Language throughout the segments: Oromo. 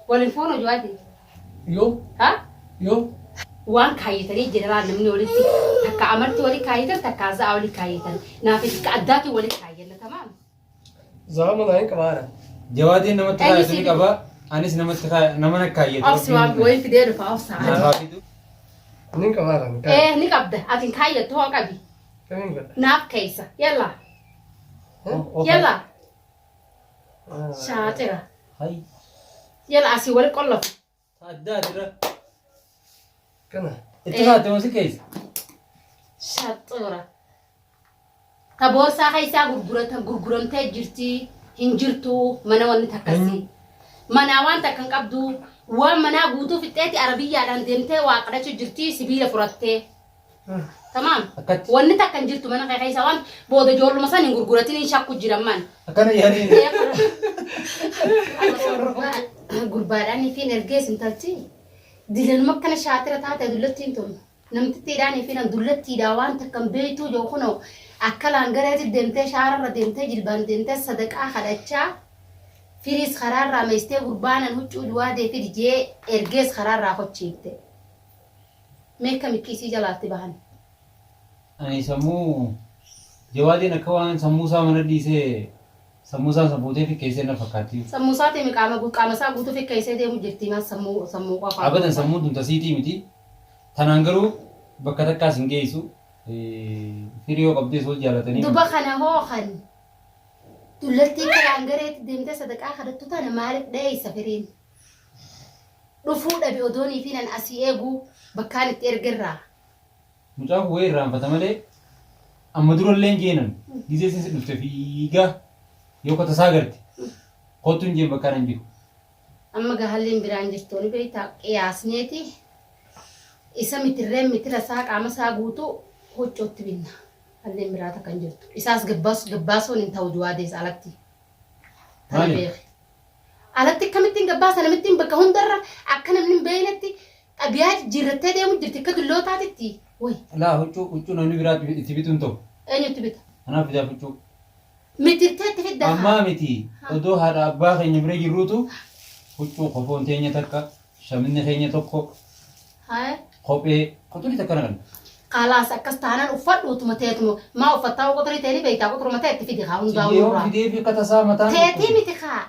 Waliin fuunu Jawaadee. Yoo Ha? yoo Waan kaayyatanii jeneraal namni walitti takka amartii wali kaayyatan takka za'a wali kaayyatan. Naaf itti addaatiin wali kaayyanna tamaam. Za'a manaa hin qabaara. Jawaadeen namatti Eenyu kaayatu si ni qaba. Anis namatti kaaya nama na kaayyatu. Obsi waan wayii fidee dhufa obsa. Naaf haa fidu. Ni qabaara. Ee ni qabda ati hin kaayyattu hoo qabi. Kamiin godha? Naaf keessa. Yalla. Yalla. Shaaxira. Hay. Yalla asii wali qollafu. Adda adira. Kana. Itti kaa'atte moo si keessa? Shaxxoora. Ta boorsaa keessaa gurguratan gurguramtee jirti hin jirtu mana wanni takkasii. Manaa waan takka hin qabdu waan manaa guutuu fixxeeti arabiyyaadhaan deemtee waa kadhachuu jirti sibiila furattee. Tamaam. Akkatti. Wanni takka hin jirtu mana kee keessa waan booda ijoolluma san hin gurguratin hin shakku jiran man. Akkana yaanii. Gurbaadhaan fi ergees intalti dilanuma akkana shaatira taate dullattiin tun namtittiidhaan fi dullattiidhaa waan takka hin beektuu jiru kunoo akka laangareetti deemtee shaararra deemtee jilbaan deemtee sadaqaa kadhachaa firiis karaarraa meestee gurbaanan huccuu duwaa deefi dijee ergees karaarraa kochiifte. Mee akkami kiisii jalaatti bahan? Ani sammuu Jawaadeen akka waan sammuu isaa mana dhiisee sammuu isaa san fuutee fi keessee na fakkaatti. Sammuu isaatii qaama qaama isaa guutuu fi keessee deemu jirti maal sammuu sammuu qofaa. Abadan sammuun tun tasiitii miti. Tanaan garuu bakka takkaas hin geessu. Firii yoo qabdees wal jaalatanii. Duba kana hoo kan dullattii karaan gareetti deemtee sadaqaa kadhattu tana maaliif dheeysa firiin? Dhufuu dhabe odoonii fi nan asii eeguu bakkaan itti ergerraa. Mucaan kun wayii irraanfata malee amma dura illee hin jeenan gizee isin si dhufte fiigaa yoo ka tasaa garte kottu hin jeen bakka nan jiru. Amma gahalliin biraan jirtu ni beektaa qiyaasneeti isa mitirreen mitira isaa qaama isaa guutuu huccuutti binna. Halleen biraa takka hin jirtu. Isaas gabbaasuun hin ta'u juwaadees alatti. Tana Maaliif? beeki. Alatti akkamittiin gabbaasa namittiin bakka hundarra akka namni hin beeknetti xabiyaa jijjiirrattee deemu jirti akka dullootaatitti. Way Laa huccuu huccuu namni biraa itti bitu hin ta'u. Eenyutti bita? Anaaf bitaaf huccuu. Mitirtee itti fidda kaa. Ammaa miti odoo haadha abbaa keenya bira jirruutu huccuu kofoon teenya takka shaminni keenya tokko Haya. kophee quxurii takka naqanna. Kalaas akkas taanaan uffadhu utuma teetuma maa uffattaa quxurii ta'e ni beektaa quxuruma ta'e itti fidi kaa hundaa Yoo nurraa. fidee fi akka tasaa mataan Teetii miti kaa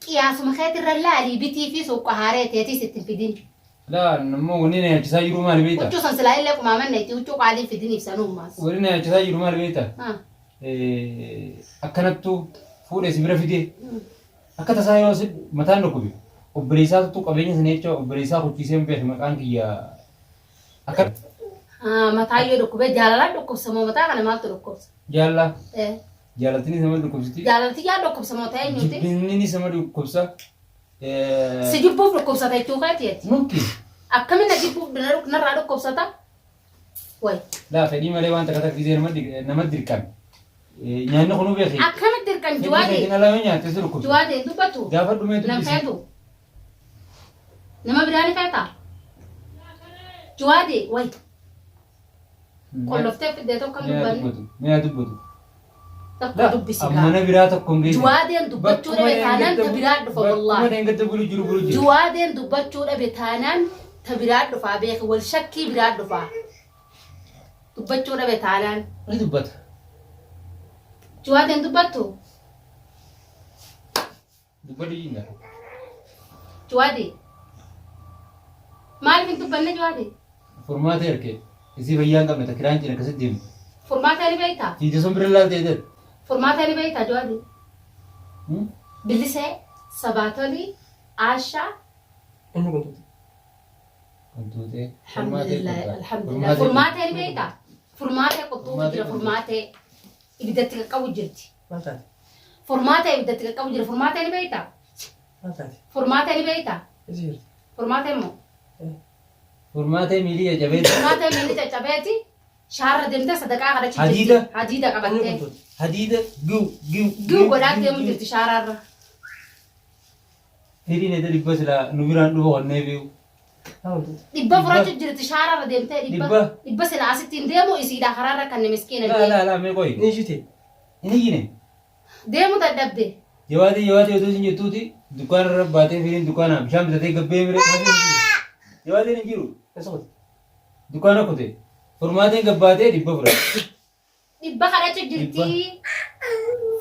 qiyaasuma keetirra laalii bitii fi suuqa haaree teetiis itti hin fidin. Laa nammoo wanni na yaachisaa jiru maali beektaa? Huccuu san silaa illee qumaamanna itti huccuu qaalii hin fidin ibsanuu ammaas. Wanni na yaachisaa jiru maali beektaa? Ah. Akkanattuu fuudhee si bira fidee akka tasaa yoo si mataan dhukkube obboleessaatu qabeenya sana jecha obboleessaa kuchiisee hin beeku maqaan kiyya akka Ah, mataa yoo dhukkubee jaalalaan dhukkubsa moo mataa kana maaltu dhukkubsa? Jaalla Eh, jaalattinis nama dhukkubsiti. Jaalalti yaa dhukkubsa moo ta'e eenyuti? Jibbinninis nama dhukkubsa. Si jibbuuf dhukkubsata jechuu keeti ati. Mumkin. Akkamiin na jibbuuf narraa dhukkubsata? Way. Laa fedhii malee waan takka takka gisee nama dirqan. Nyaanni kunuu beeki. Akkamitti dirqan Fedhii juwaadee? keetiin ala yoo nyaatte si dhukkubsa. Juwaadee hin dubbatu? Gaafa dhumee Nan dubbisi. feetu. Nama biraa ni feetaa? Juwaadee way. Qolloftee fiddee tokko hin Mee haa dubbanne. dubbatu. Mee haa dubbatu. Tokko Laa dubbisi gaa. mana biraa tokko hin geessu. Juwaadeen dubbachuu dhabe taanaan ta biraa dhufa Bakkuma wallaahi. dheengadda bulu jiru bulu jiru. Juwaadeen dubbachuu dhabe taanaan ta biraa dhufaa beeki wal shakkii biraa dhufaa. Dubbachuu dhabe taanaan. Ni dubbata. Juwaadeen dubbattu? Dubbadhu jiinga. Juwaadee. Maaliif hin dubbanne Juwaadee? Furmaata erke. Isii fayyaa hin qabne ta kiraan cina akkasitti deemtu. Furmaata ni beektaa? Fiite sun bira laaltee jedhe. Furmaata ni beektaa Juwaadee? Bilisee, Sabaatolii, Aashaa. Inni kun tuute. Kun tuutee. Furmaatee Alhamdulillah, qottaa. alhamdulillah. Furmaatee ni beektaa? Furmaatee qottuutu Furmaatee jira, qottuu. furmaatee ibiddatti qaqqabu jirti. Maal taate? Furmaatee ibiddatti qaqqabu jira. Furmaatee ni beektaa? Maal taate? Furmaatee ni beektaa? Eessa jirti? Furmaatee immoo. Furmaatee miilii caccabee. Furmaatee miilli caccabeeti shaarra deemtee sadaqaa kadhachuu Hadiida. jirti. Hadiida Inni kun qabattee. tuute. Hadiida giw giw Giw godhaa deemu jirti shaararra. Firiin edda dhibba silaa nu biraan dhufa qonnee beeku. Maal kun tuute? Dhibba furachuu jirti shaararra deemtee dhibba. Dhibba. Dhibba sila asitti hin deemu isiidha karaarra kan miskiina Laa deemu. laa laa mee qoyi. Ni ishite. Hin iyyine. Deemu dadhabde. Jawaadee jawaadee otoo isin jettuuti dukkaana irra baatee firiin dukkaana bishaan bitatee gabbee mire. Jawaadeen hin jiru. Eessa qote? Dukkaana kute. Furmaateen gabbaatee 400 fudhate. 100 kadhachu jirti.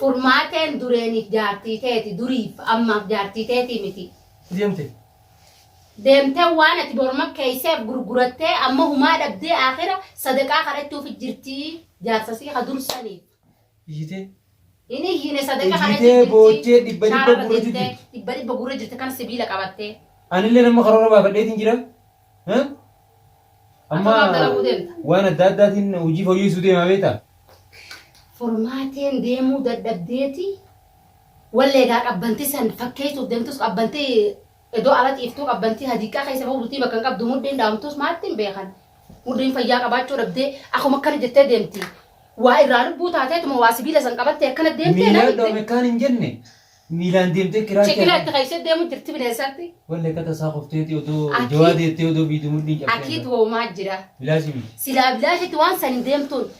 Furmaateen dureeniif jaartii teeti duriif ammaaf jaartii teetii miti. Deemte. Deemtee waan ati morma keeyseef gurgurattee amma humaa dhabdee aakhira sadaqaa kadhachuufi jirti jaarsa sii ka dur saniif. Iyyitee. Hin iyyine sadaqa kadhachu Iyyitee jirti. boochee dhibba dhibba Shaararra gurra deemtee jirti. 100 gurra jirti kana sibiila qabattee. Anillee nama karoora baafadheetiin jira. Eh? Amma Ati maal dalaguu deemta? waan adda addaatiin hojii fooyyessuu deemaa beektaa? Furmaateen deemuu dadhabdeeti walleegaa qabbanti san fakkeessuuf deemtus qabbanti edoo ala ciiftuu qabbanti hadiiqaa keessa bahuu bultii bakka hin qabdu mudhiin dhaamtus maatti hin beekan. Mudhiin fayyaa qabaachuu dhabdee akkuma akkana jettee deemti. Waa irraa lubbuu taateetuma waa sibiila san qabattee akkana deemtee Miilaan namitti. dhoome kaan hin jenne miilaan deemtee kiraachii Ciqilaa itti keessee deemu jirti bineensatti. Wallee akka tasaa qofteeti odoo Akii- jawaa deettee odoo fiidu mudhiin cabsee. Akiit woomaa jira. Bilaashii miti. Silaa bilaashitti waan san hin deemtuun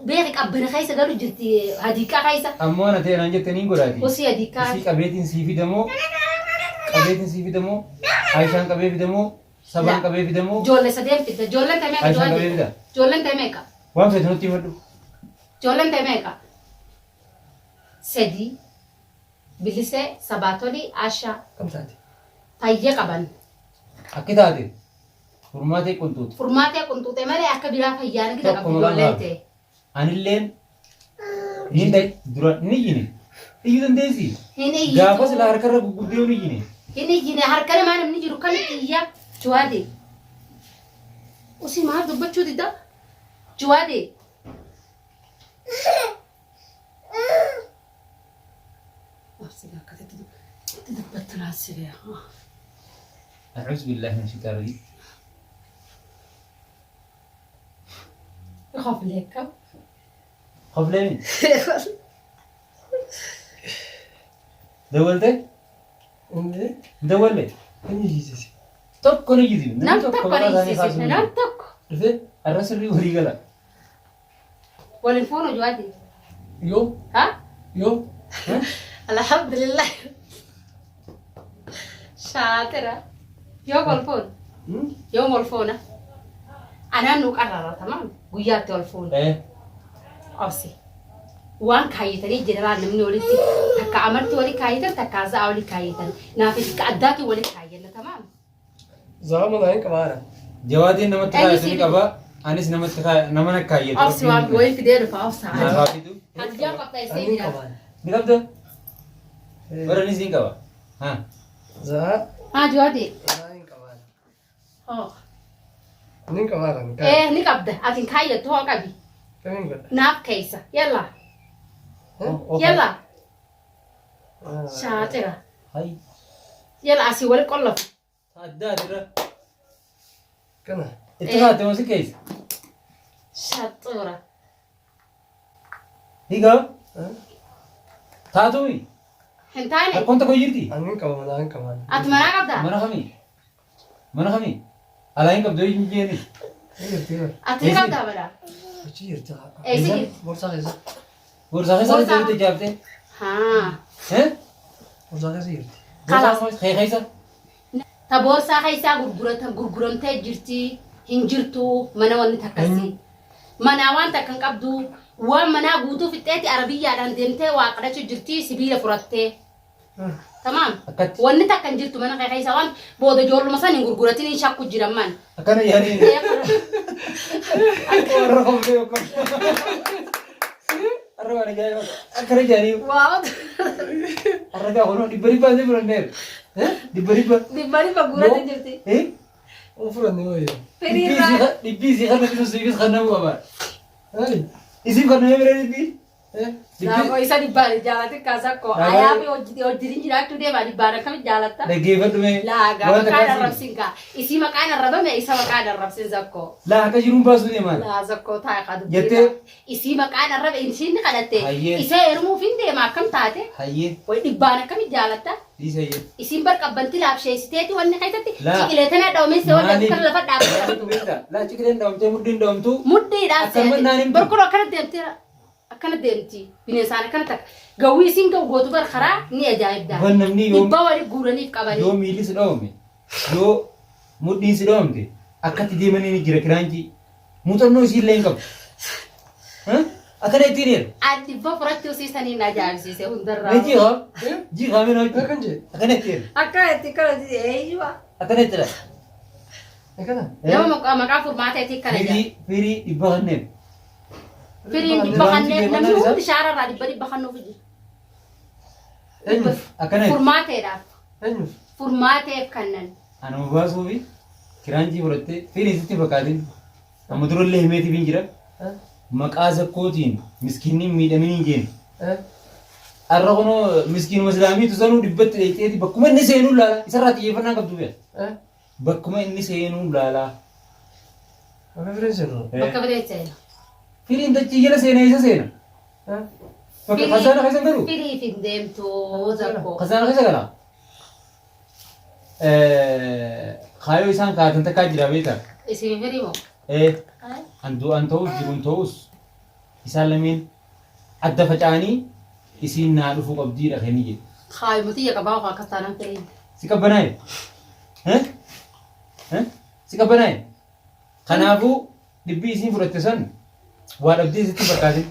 beeki qabbana keessa galu jirti hadiiqaa keessa. Ammoo ana ta'e naan jette niin godhaati. Osii hadiiqaa. Isii qabeetiin sii fidamoo qabeetiin sii fidamoo Aishaan qabee fidamoo sabaan qabee fidamoo Ijoollee sadeen fidda. Ijoolleen ta'e meeqa Aishaan qabee jawaadii? fida. Ijoolleen ta'e meeqa? Waan feetu nutti himadhu. Ijoolleen ta'e meeqa? Sadii. Bilisee, Sabaatolii, Ashaa. Kam taate? Fayya qaban. Akki taate furmaatee qunxuute. Furmaatee qunxuute malee akka biraa fayyaan gita Tokko qabdi maqaan ijoolleen qaba. ta'e. Anilleen niin dhayi dura ni iyyine. Iyyuu dandeessi. Hin iyyitu. Gaafa silaa harkarra gurguddee ni iyyine. Hin iyyine harka namaa namni jiru kan iyya. Jawaadee. Usii maal dubbachuu didda? Jawaadee. Obsi akkasitti dubbattu naan si beeku. A'uuzu billaahi min shaytaani rajiim. Kofleekka. Koflee mi? Dawwalte? Inni Dawwalle? inni iyyisiise. Tokko ni iyyisiifne. Nam tokko ni iyyisiifne. Nam tokko. Dhufee har'a sirrii walii gala. Waliin fuunu jawaadi. Yoo Ha? yoo Alhamdulillah. Shaatira. Yoo wal fuunu. Yoo wal fuuna. Anaan nu qarrara tamaam guyyaatti wal fuuna. Eh. Obsi. Waan kaayyatanii jedhamaa namni walitti takka amartii walii kaayyatan takka za'a walii kaayyatan. Naaf akka addaatiin walii kaayyanna tamaam. Za'a manaa hin qabaara. Jawaatiin namatti Eenyu kaayatu ni sii qaba. Anis namatti kaaya nama na kaayyatu. Obsi waan wayii fidee dhufa obsa. Naaf haa fidu. Hadiyyaa qopheessee Ani hin jira. qabaara. Ni qabda? Bara anis ni qaba. Haa. Za'a Haa Jawaadii. manaa hin qabaara. Hoo. Ni hin qabaara. Eh ni qabda. Ati hin kaayyattu hoo qabi. Kamiin godha? Naaf keessa. Yalla. Yalla. Shaaxira. Hay. Yalla asii wal qollafu. Addaa irra. Kana. Itti kaa'atte moo si keessa? Shaxxoora. Hiikaa? Taatumi? Hin taane. Rakkoon tokko jirti? Ani hin qaba manaa hin qaba. Ati manaa qabdaa? Mana kamii? Mana kamii? Alaa hin qabdu hin jeeni. Ni jirti bara. Ati ni qabdaa bara? Achi jirti. Eessa jirti? Boorsaa keessa. Boorsaa keessa Boorsaa. jirti jaaftee. Haa. Eh? Boorsaa keessa jirti. Boorsaa keessa keessa. Ta boorsaa keessaa gurguratan gurguramtee jirti hin jirtu mana wanni takkasi. Manaa waan takka hin qabdu waan manaa guutuu fixxeeti arabiyyaadhaan deemtee waa kadhachuu jirti sibiila furattee. Tamaam. Akkatti. Wanni takka hin jirtu mana kee keessa waan booda ijoolluma san hin gurguratin hin shakku jiran man. Akkana yaanii. Warra kophee yookaan. Har'a waan ajaa'iba. Akkana yaanii. Waaw. Har'a gaafa kunoo 100 asii fudhanneera. 100. 100 guurate jirti. Eh? Furanne wayya. Firiirraa. Dhibbii isii kan namni siifis kan namu qaba. Maali? Isiif kan namni bira dhibbii. Naafoo isa dhibbaan jaalate kaasakko. Ayaafi hojii jiraachuu deema dhibbaan akkamitti jaalatta? Dhaggeeffadhu mee. Laagaa Waan maqaan takkaa arrabsin kaa. Isii maqaan arrabame isa maqaan arrabsin zakkoo. Laa akka jiruun baasuu deemaan. Laa zakkoo taa'e qadu. Jettee? Isii maqaan arrabe isiin ni kadhatte. Hayyee. Isa heerumuuf hin deema akkam taate? Hayyee. Way dhibbaan akkamitti jaalatta? Dhiisa hayyee. Isiin bar qabbanti laabsheessiteeti wanni keessatti Laa. ciqilee tana dhawmeen see wanni Maaliif? akkana lafa dhaabbattu. Laa ciqileen dhawamtee muddiin dhawamtuu. Muddiidhaan Akkanuma naan seete. himtu. Barkuroo akkana deemtee Akkana deemti. Bineensaan akkana takka. Gawwii isiin ga'u gootu bar karaa ni ajaa'ibdaa. Ban namni yoo Dhibbaa wali guuraniif qabanii. yoo miilli si dhawame yoo mudhiin si dhawamte akkatti deemanii ni jira kiraanchii. Muuxannoo isii illee hin qabu. Akkana ittiin heera. An dhibba furachuu isii saniin na ajaa'ibsiise hundarraa. Ni jiiqa. Jiiqa mee nama Akkan jee. Akkana itti heera. Akkana itti akkana itti eeyyuwa. Akkana itti dha. Akkana. Nama maqaa maqaa furmaata itti akkana jedha. Firii firii dhibba kanneen. Firiin dhibba kanneen namni hundi shaararraa dhibba dhibba kannuuf jira. Eenyuuf? Akkana itti. Furmaateedhaaf. Eenyuuf? Furmaateef kannan. Anuma baasuu fi kiraanchii fudhattee firii sitti fakkaatin. Amma durallee himeetiif hin jira. Maqaa zakkootiin miskiinni hin miidhamin hin jeen. Arra kunoo miskiinuma islaamiitu sanuu dhibbatti dheeyxeeti bakkuma inni seenuu laala. Isarraa xiyyeeffannaa qabdu beeka. Bakkuma inni seenuu laalaa. Bakka firiin seenu. Bakka firiin seena. Firiin dachii jala seena eessa seena? Bakka kasaana keessa hin galu? Firiif hin deemtu zakkoo. Kasaana keessa gala? Kaayoo isaan kaatan takkaa jira beektaa? Isin firii moo? Ee, an du'an ta'us jiruun ta'us isaan lameen adda faca'anii isiin naa dhufuu qabdiidha kenni jedhe. Kaayuma tiyya qabaa waa akkas taanaan firiin. Si qabbanaa'e? Eh? Eh? Si qabbanaa'e? Kanaafuu dhibbi isiin fudhatte san waa dhabdee sitti hin fakkaatin.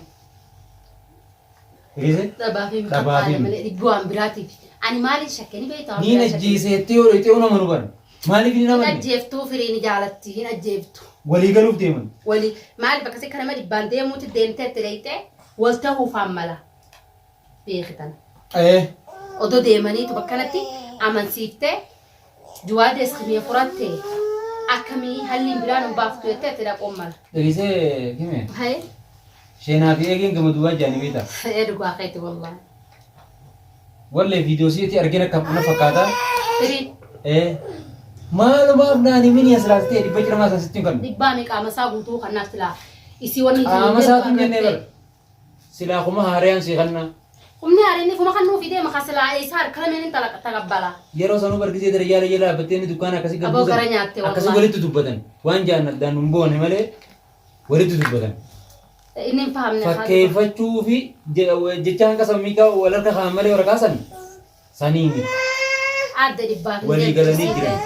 Dhageessee? Dhabaa fi Dhabaa fi qaqqaale malee dhibbi waan biraatiif. Ani maaliin shakke ni beektaa waan Niin biraa shakke. ajjeeseettee yoo dhayxee yoo nama bara. Maaliif hin Hin amanne? ajjeeftuu firiin jaalatti hin ajjeeftu. Walii galuuf deeman. Wali maaliif akkasii kan nama dhibbaan deemuutti deemtee itti dhayxee wal ta'uufaan mala beekitan. Ee. Odoo deemaniitu bakkanatti amansiiftee Juwaadee iskimee furatte akkamii halliin biraan hin baaftu jettee itti dhaquun mala. Dhageessee hime. Haye. Sheenaa fi eegeen gama duubaa jaanii beektaa? Ee dhugaa keeti wallahi. Wallee viidiyoo si'eeti argeen akka na fakkaata. Firii Ee. Maalumaaf naan himini as laastee dhibba ciramaa san sitti hin kennu. dhibbaa mi qaama isaa guutuu kan naaf silaa isii wanni Qaama isaatu hin jennee bara. Silaa kuma haarayaan sii kannaa. Humni haareen kuma kan nuuf deema kan silaa isaa harka lameen taqabbala. Yeroo sanuu bargisee darajaa jala dhaabbattee inni dukkaana akkasii Aboo gabbuusan gara nyaatte akkasii wallahi. walitti dubbatan waan jaan addaan nun boone malee walitti dubbatan. Inni hin fahamne. Fakkeeffachuu fi jecha hanga sammiikaa wal harka kaan malee waraqaa san sanii miti. Adda dhibbaa fi Walii galanii jiran.